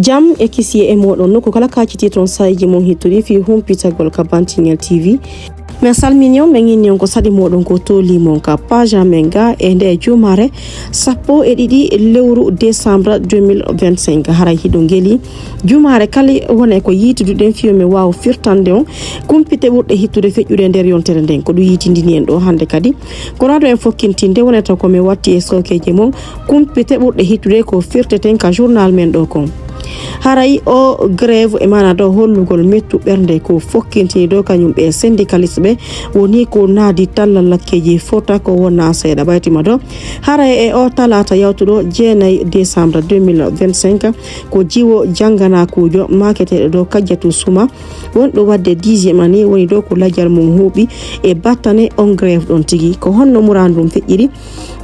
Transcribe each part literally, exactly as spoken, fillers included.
Jam e kisiyee e mooɗon nokku kala kacitiiɗon saa'iiji mon hittuɗi fii humpitagol ka Bantingel T V. Min salmini on, min inni on ko saɗi mooɗon ko tooli mon ka page amen ga e nde jumaare sappo e ɗiɗi lewru décembre deux mille vingt-cinq. Haray hiɗon geli jumaare kala wonay ko yiituduɗen fii yo min waawu firtande on kumpite ɓurɗe hittude feƴƴude e nder yontere nden. Ko ɗum yiitindini en ɗoo hannde kadi. Kono ado en fokkintinde wonay taw ko min watti e sookeeje mon kumpite ɓurɗe hittude ko firteten ka journal men ɗoo kon. Haray o grève e maana ɗoo hollugol mettu ɓernde ko fokkintini ɗoo kañum ɓe syndicaliste ɓe woni ko naadi talla lakkeeji fota ko wona seeɗa ɓaytima ɗoo. Haray e o talaata yawtuɗo jeenay décembre deux mille vingt-cinq ko jiwo jannganakuujo maaketeeɗo ɗoo Kajjatu Suma wonɗo waɗde dixième année woni ɗoo ko lajal mum huuɓi e battane on grève ɗon tigi. Ko honno muraadu ndun feƴƴiri?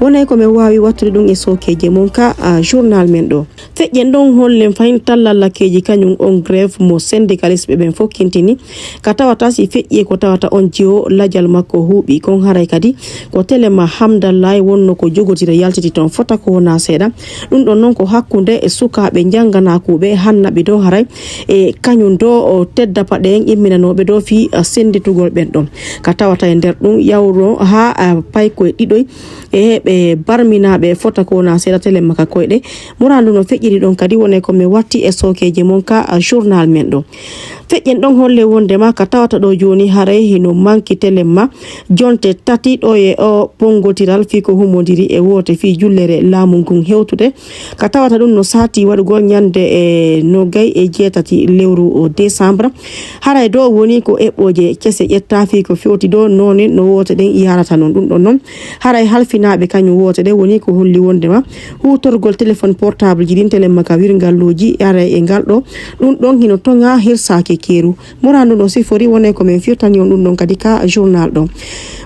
Wonay ko min waawi wattude ɗum e sookeeje mon ka, a, journal men ɗoo. Feƴƴen ɗon hollen fahin talla lakkeeji kañum on grève mo syndicaliste ɓe ɓen fokkintini ka tawata si feƴƴi e ko tawata on jiwo lajal makko huuɓi kon haray kadi ko Telema Hamdallahi wonno ko jogotira yaltiti ton fota ko wona seeɗa. Ɗum ɗon non ko hakkunde e sukaaɓe jannganakuuɓe hannaɓe ɗoo haray e kañum ɗoo o tedda paɗe en imminanooɓe ɗoo fii, a, sennditugol ɓen ɗon. Ka tawata e nder ɗum yawro haa, a, paykoye ɗiɗoy e ɓe barminaaɓe fota ko wona seeɗa Telema ka koyɗe. Muraadu no feƴƴiri ɗon kadi wonay ko min watti e sookeeje mon ka, a, journal men ɗoo. Feƴƴen ɗon holle wondema ka tawata ɗoo jooni haray hino manki Telema jonte tati ɗoo e o ponngotiral fii ko humondiri e woote fii jullere laamu ngun hewtude. Ka tawata ɗum no saati waɗugol ñande e nogay e jeetati lewru o décembre. Haray ɗoo woni ko eɓɓooje kese ƴetta fii ko fewti ɗoo noone no woote ɗen yarata non. Ɗum ɗon non haray halfinaaɓe kañum woote ɗen woni ko holli wondema huutorgol téléphone portable ji ɗin Telema ka wirngalluuji haray e ngal ɗoo. Ɗum ɗon hino toŋa hirsaaki keeru. Muraadu no sifori wonay ko min firtani on ɗum ɗon kadi ka journal ɗoo.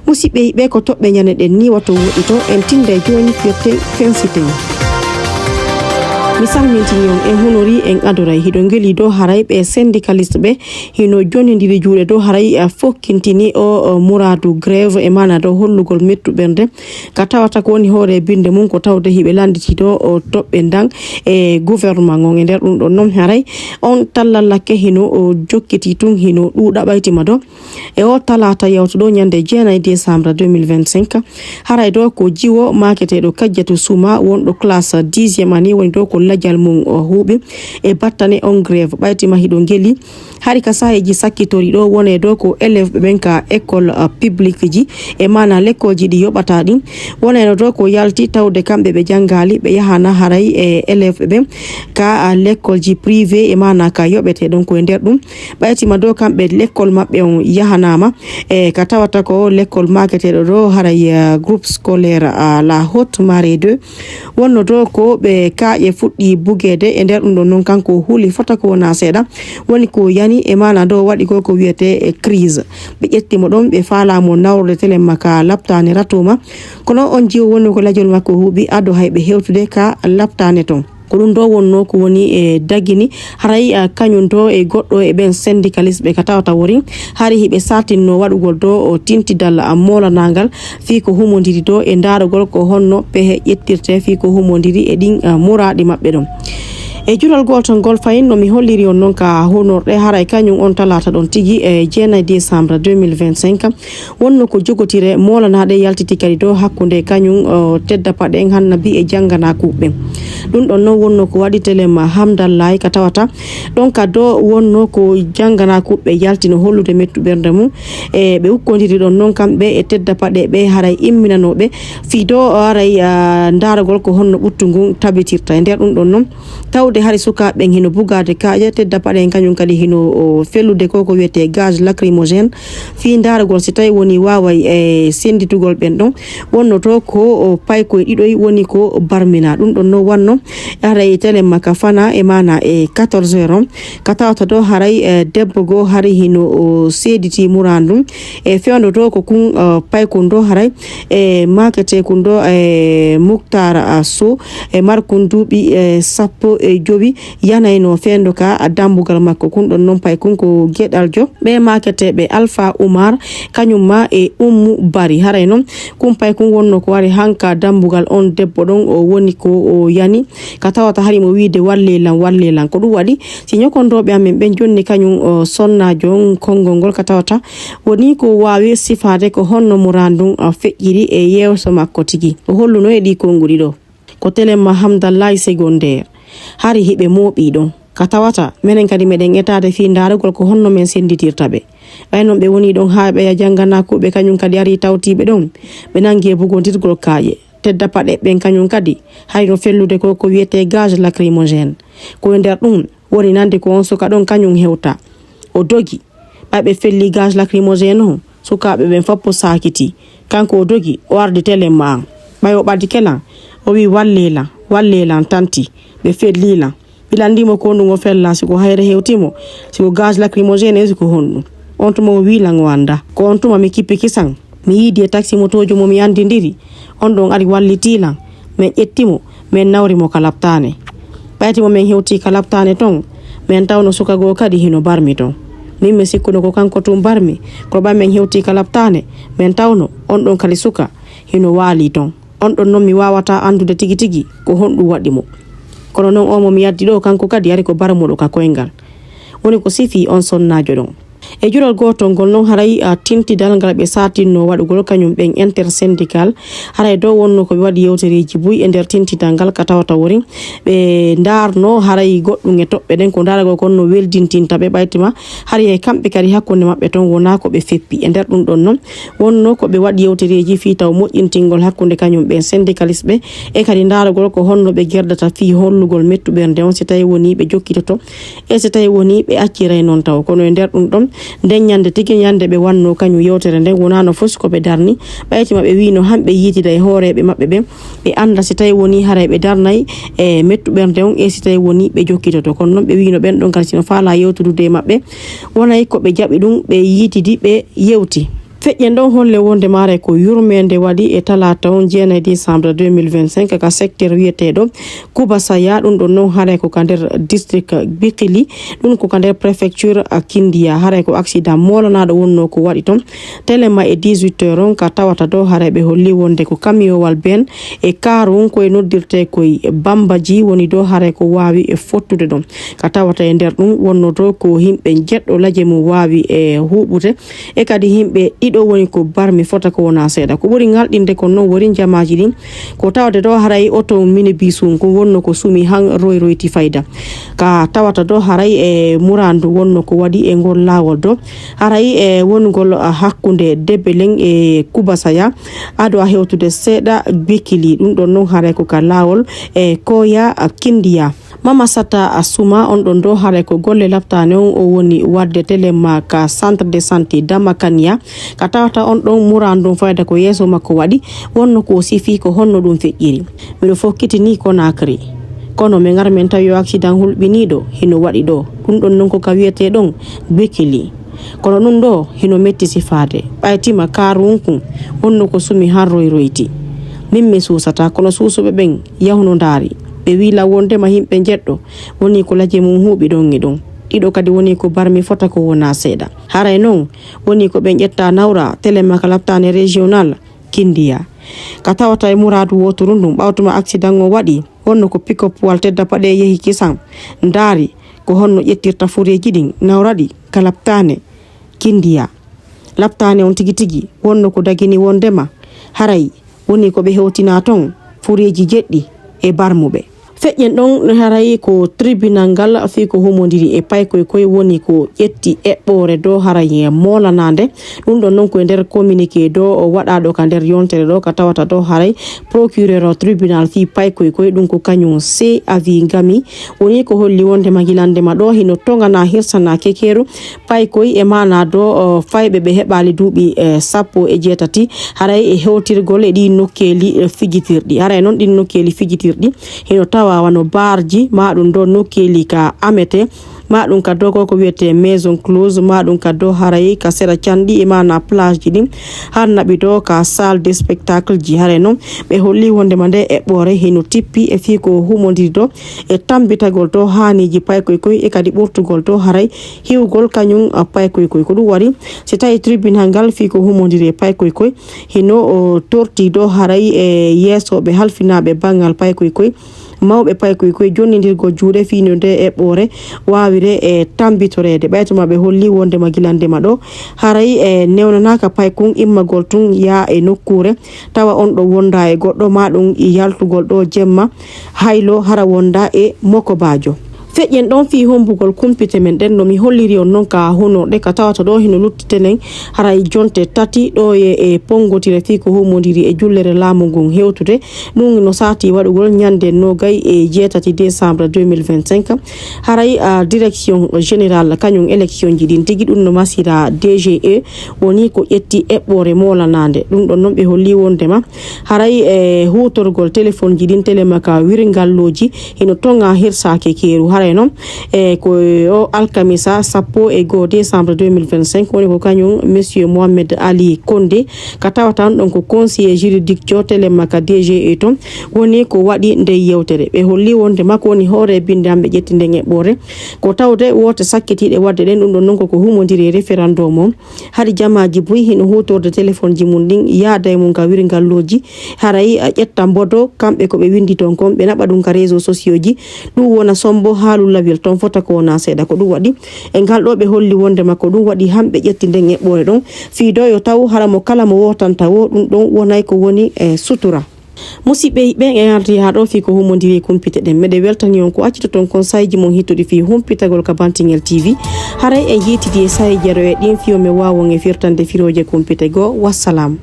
Musiɓɓe yiɓɓe ko toɓɓe ñande ɗen ni wattu woɗɗito en tinday jooni firten fensiten. Mi salmintini on en hunori en adoray hiɗo ngeli ɗoo haray ɓe syndicaliste ɓe hino jonnindiri juuɗe ɗoo haray a fokkintini o, o muraadu grève e maana ɗoo hollugol mettu ɓernde ka tawata ko woni hoore binde mum ko tawde hiɓe lannditi ɗoo o toɓɓe ndan e gouvernement on e nder ɗum ɗon non haray on talla lakke hino o jokkiti tun hino ɗuuɗa ɓaytima ɗoo. E o talaata yawtuɗo ñande jeenay décembre deux mille vingt-cinq, haray ɗoo ko jiwo maaketeeɗo Kajjatu Suma wonɗo classe dixième année woni ɗoo ko lajal mum o huuɓi e battane on grève ɓaytima hiɗo ngeli. Hari ka saaheeji sakkitori ɗoo wone ɗoo ko élève ɓe ɓen ka école, uh, publique ji e maana lekkolji ɗi yoɓata ɗin. Wonayno ɗoo ko yalti tawde kamɓe ɓe janngaali ɓe yahana haray e élève ɓe ɓen ka, uh, lekkolji privé e maana ka yoɓete ɗon ko e nder ɗum. Ɓaytima ɗoo kamɓe lekkol maɓɓe on yahanaama e ka tawata ko lekkol maaketeeɗo ɗoo haray, uh, groupe scolaire, uh, La Haute Marée deux. Wonno ɗoo ko ɓe kaaƴe fuɗɗi bugeede e nder ɗum ɗon non kanko huli fota ko wona seeɗa. Woni ko yani e maana ɗoo waɗi ko ko wiyetee e crise. Ɓe ƴetti mo ɗon ɓe faalaa mo nawrude Telema ka laptaane ratuma. Kono on jiwo wonno ko lajol makko huuɓi ado hay ɓe hewtude ka laptaane ton. Ko ɗum ɗoo wonno ko woni e dagini haray, a, kañum ɗoo e goɗɗo e ɓen syndicaliste ɓe ka tawata wori hari hiɓe sartinno waɗugol ɗoo o tintidal, a, moolanaangal fii ko humondiri ɗoo e ndaarugol ko honno pehe ƴettirte fii ko humondiri e ɗin, a, muraaɗi maɓɓe ɗon. E jural gootol ngol fayin no mi holliri on non ka hunorɗe haray kañum on talaata ɗon tigi e jeenay décembre deux mille vingt-cinq. Wonno ko jogotire moolanaaɗe yaltiti kadi ɗoo hakkunde kañum, o, tedda paɗe en hannabi e jannganaakuuɓe ɓen. Ɗum ɗon non wonno ko waɗi Telema Hamdallahi ka tawata. Ɗon ka ɗoo wonno ko jannganaakuuɓe yaltino hollude mettu ɓernde mum. E ɓe ukkondiri ɗon non kamɓe e tedda paɗe ɓe haray imminanooɓe. Fii ɗoo haray, a, ndaaragol ko honno ɓuttu ngun tabitirta. E nder ɗum ɗon non, tawde hari sukaaɓe ɓen hino bugaade kaaƴe, tedda paɗe en kañum kadi hino, o, fellude ko ko wiyetee gaz lacrymogène. Fii ndaaragol si tawi woni waaway e sennditugol ɓen ɗon, wonnoto ko, o, paykoye ɗiɗoy woni ko barmina. Ɗum ɗon no wanno haray Telema ka fana e maana e quatorze heures on, ka tawata ɗoo haray, e, debbo goo hari hino, o, seediti muraadu ndun. E fewndo ɗoo ko kun, o, paykun ɗoo haray e maaketeekun ɗoo e Muktar, a, Sow e markun duuɓi, e, sappo e Yowi yanayno fendo ka dambugal makko kun ɗon non pay kun ko geɗaljo ɓe maketeɓe Alpha Umar, kañum ma e Ummu Bari. Haray non kun pay kun wonno ko wari hanka dambugal on debbo ɗon o woni ko o yani ka tawata hari mo wiide walle lan, walle lan. Ko ɗum waɗi si ñokondoɓe amen ɓen jonni kañum o sonnajo on konngol ngol ka tawata woni ko waawi sifaade ko honno murandun feƴƴiri e yeeso makko tigi. O holluno e ɗi konnguɗi ɗo. Ko Telema Hamdallahi Secondaire. Hari hiɓe mooɓii ɗon. Ka tawata, menen kadi meɗen etaade fii ndaarugol ko honno men sennditirta ɓe. Ɓay non ɓe wonii ɗon haa ɓeya jannganaakuuɓe kañum kadi arii tawtii ɓe ɗon. Ɓe nanngi e bugondirgol kaaƴe. Tedda paɗe ɓen kañum kadi, hari no fellude ko ko wiyetee gaz lacrymogène. Ko e nder ɗum, woni nande ko on suka ɗon kañum hewta. O dogi. Ɓay ɓe felli gaz lacrymogène on, sukaaɓe ɓen foppo saakiti. Kanko o dogi, o ardi Telema an. Ɓay o ɓadike lan, o wi'i, "Wallee lan, wallee lan, tanti." Ɓe fellii lan. Ɓe lanndii mo ko honɗun o fellaa, si ko hayre hewtii mo, si ko gaz lacrymogène, si ko honɗun. On tuma o wi'i lan o anndaa. Ko on tuma mi kippi kisan. Mi yiidi e taxi motoojo mo mi anndindiri. On ɗon ari wallitii lan. Men ƴetti mo, men nawri mo ka laptaane. Ɓayti mo men hewtii ka laptaane ton, men tawno suka goo kadi hino barmi ton. Min mi sikkuno ko kanko tun barmi, kono ɓay men hewtii ka laptaane, men tawno on ɗon kadi suka hino waalii ton. On ɗon non mi waawataa anndude tigi tigi ko honɗun waɗi mo. Kono non o mo mi yaddi ɗoo, kanko kadi ari ko barmuɗo ka koyngal. Woni ko sifii on sonnaajo ɗon. E jural gootol ngol non haray, a, tintidal ngal ɓe saatinno waɗugol kañum ɓen intersyndical, haray dow wonno ko ɓe waɗi yewtereeji buy e nder tintidal ngal ka tawata wori ɓe ndaarno haray goɗɗum e toɓɓe ɗen ko ndaaragol kon no weldintinta ɓe ɓaytima haray e kamɓe kadi hakkunde maɓɓe ton wonaa ko ɓe feppi. E nder ɗum ɗon non wonno ko ɓe waɗi yewtereeji fii taw moƴƴintingol hakkunde kañum ɓen syndicaliste ɓe e kadi ndaaragol ko honno ɓe gerdata fii hollugol mettu ɓernde on si tawi woni ɓe jokkitoto e si tawi woni ɓe acciray non taw. Kono e nder ɗum ɗon, nden ñande tigi ñande ɓe wanno kañum yewtere nden wonaano fof ko ɓe darni, ɓayti ma ɓe wiino han ɓe yiitida e hooreeɓe maɓɓe ɓen, ɓe annda si tawi woni haray ɓe darnay e mettu ɓernde on e si tawi woni ɓe jokkitoto. Kono non ɓe wiino ɓen ɗon kadi sino faala yewtudude e maɓɓe, wonay ko ɓe jaɓi ɗum, ɓe yiitidi, ɓe yewti. Feƴƴen ɗon holle wonde maare ko yurmeende waɗi e talaata on jeenayi décembre deux mille vingt-cinq ka secteur wiyeteeɗo Kubasaya, ɗum ɗon non haray ko ka nder district Bikili, ɗum ko ka nder préfecture Kindiya. Haray ko accident moolanaaɗo wonnoo ko waɗi ton. Telema e dix-huit heures on ka tawata ɗo haray ɓe holli wonde ko kamiyowal ben e kaaru on ko e noddirtee koy Bambaji woni ɗo haray ko waawi e fottude ɗon. Ka tawata e nder ɗum wonno ɗo ko yimɓe njeɗɗo laje mum waawi e huuɓude. E kadi yimɓe ɗiɗo woni ko barmi fota ko wona seeɗa. Ko ɓuri ŋalɗinde kon non wori jamaaji ɗin. Ko tawde ɗo haray oto minibus on kon wonno ko sumi han royroyti fayda. Ka tawata ɗo haray e murandu wonno ko waɗi e ngol laawol ɗo. Haray e wonugol, ah, hakkunde Debeleng e Kubasaya. Ado a hewtude seeɗa Bikili. Ɗum ɗon non haray ko ka laawol e Koya, ah, Kindiya. Mama Sata Suma, on ɗon ɗo haray ko golle laptaane on o woni waɗde Telema ka centre de santé Damakania, ka tawata on ɗon muran ɗum fayda ko yeeso makko waɗi, wonno ko o sifi ko honno ɗum feƴƴiri. Miɗo fokkiti ni Conakry. Kono min ngara min tawi yo accident hulɓiniiɗo hino waɗi ɗo. Ɗum ɗon non ko ka wiyetee ɗon Bikili. Kono ɗum ɗo hino metti sifaade. Ɓaytima kaaru on kun, wonno ko sumi han royroyti. Min mi suusata, kono suusuɓe ɓen yahuno ndaari. Ɓe wiila wondema yimɓe njeɗɗo woni ko laje mum huuɓi ɗon e ɗon. Ɗiɗo kadi woni ko barmi fota ko wona seeɗa. Haray non woni ko ɓen ƴetta nawra Telema ka laptaane régional Kindiya. Ka tawata e muraadu wooturu ndun, ɓawtuma accident o waɗi, wonno ko pick-up wal tedda paɗe yehi kisan, ndaari ko honno ƴettirta fureeji ɗin, nawra ɗi ka laptaane Kindiya. Laptaane on tigi tigi wonno ko dagini wondema haray woni ko ɓe hewtina ton fureeji jeɗɗi e barmuɓe. Feƴƴen ɗon haray ko tribunal ngal fii ko humondiri e paykoy koy woni ko ƴetti eɓɓoore ɗo haray moolanaande. Ɗum ɗon non ko e nder communiqué ɗo o waɗaaɗo ka nder yontere ɗo ka tawata ɗo haray procureur tribunal fii paykoy koy ɗum ko kañum C. Avi Ngami woni ko holli wondema gilande ma ɗo hino tongana hirsana kekeru paykoy e maana ɗo, o, fayɓe ɓe heɓaali duuɓi, e, sappo e jeetati haray e hewtirgol e ɗi nokkeeli, e, fijitirɗi. Haray non ɗin nokkeeli fijitirɗi hino tawa Wawano barji maɗum ɗo nokkeeli ka amete maɗum ka dogo ko wiyete maison close maɗum ka dow haray ka sera canɗi e mana plage ji ɗin har naɓi ɗo ka salle de spectacle ji. Haray noon ɓe holli wondema nde eɓɓore hino tippi e fii ko humondiri ɗo e tambitagol ɗo haaniji paykoy koy e kadi ɓurtugol ɗo haray hiwgol kañum paykoy koy. Ko ɗum waɗi si tawi tribunal ngal fii ko humondiri e paykoy koy hino torti ɗo haray e yeesoɓe halfinaaɓe banngal paykoy koy mawɓe paykoy koy jonnindirgol juuɗe fii no nde eɓɓore wawire e tambitoreede. Ɓaytuma ɓe holli wondema gila ndema ɗo haray e newnanaka paykun immagol tun yaa e nokkuure tawa on ɗo wonda e goɗɗo maɗum yaltugol ɗo jemma haylo hara wonda e mokobajo. Feƴƴen ɗon fii hombugol kumpite men ɗen no mi holliri on non ka honorɗe ka tawata ɗo hino luttitenen haray jonte tati ɗo e e pongotire fii ko humondiri e jullere laamu ngun hewtude. Ɗum no saati waɗugol ñande nogay e jeetati décembre deux mille vingt-cinq. Haray a direction générale kañum élection ji ɗin tigi ɗum no masira D G E woni ko ƴetti eɓɓore molanande. Ɗum ɗon noon ɓe holli wondema haray e hutorgol téléphone ji ɗin télémaka wirngalloji hino tonga hirsaake keeru. Haray noon e ko o alkamisa sappo e goo décembre deux mille vingt-cinq woni ko kañum monsieur Mohamed Ali Kondé ka tawata on ɗon ko conseiller juridique jo télémaka D G E ton woni ko waɗi nde yewtere. Ɓe holli wondema ko woni hoore binde am ɓe ƴetti nden eɓɓore ko tawde woote sakkitiiɗe waɗde ɗen. Ɗum ɗon noon koko humondiri e référendum on. Hari jamaaji buy hino huutorde téléphone ji mum ɗin yaada e mum ka wirngalloji haray a ƴetta mbodo kamɓe ko ɓe windi ton kon ɓe naɓa ɗum ka réseau sociaux ji. Ɗum wona sombo haalu lawil ton fota ko wona seeɗa ko ɗum waɗi e ngal ɗo ɓe holli wondema ko ɗum waɗi hamɓe ƴetti nden eɓɓore ɗon fii ɗo yo taw hara mo kala mo wotanta wo ɗum ɗon wonay ko woni e sutura. Musiɓɓe ɓen e ardi haa ɗo fii ko humondiri e kumpite ɗen meɗe weltani on ko accitoton kon sayji mon hittuɗi fii humpitagol ka bantingel T V. Haray en yetidi e sayji jeeɗo e ɗin fiyo mi waawon e firtande firooje kumpite goo. Wassalam.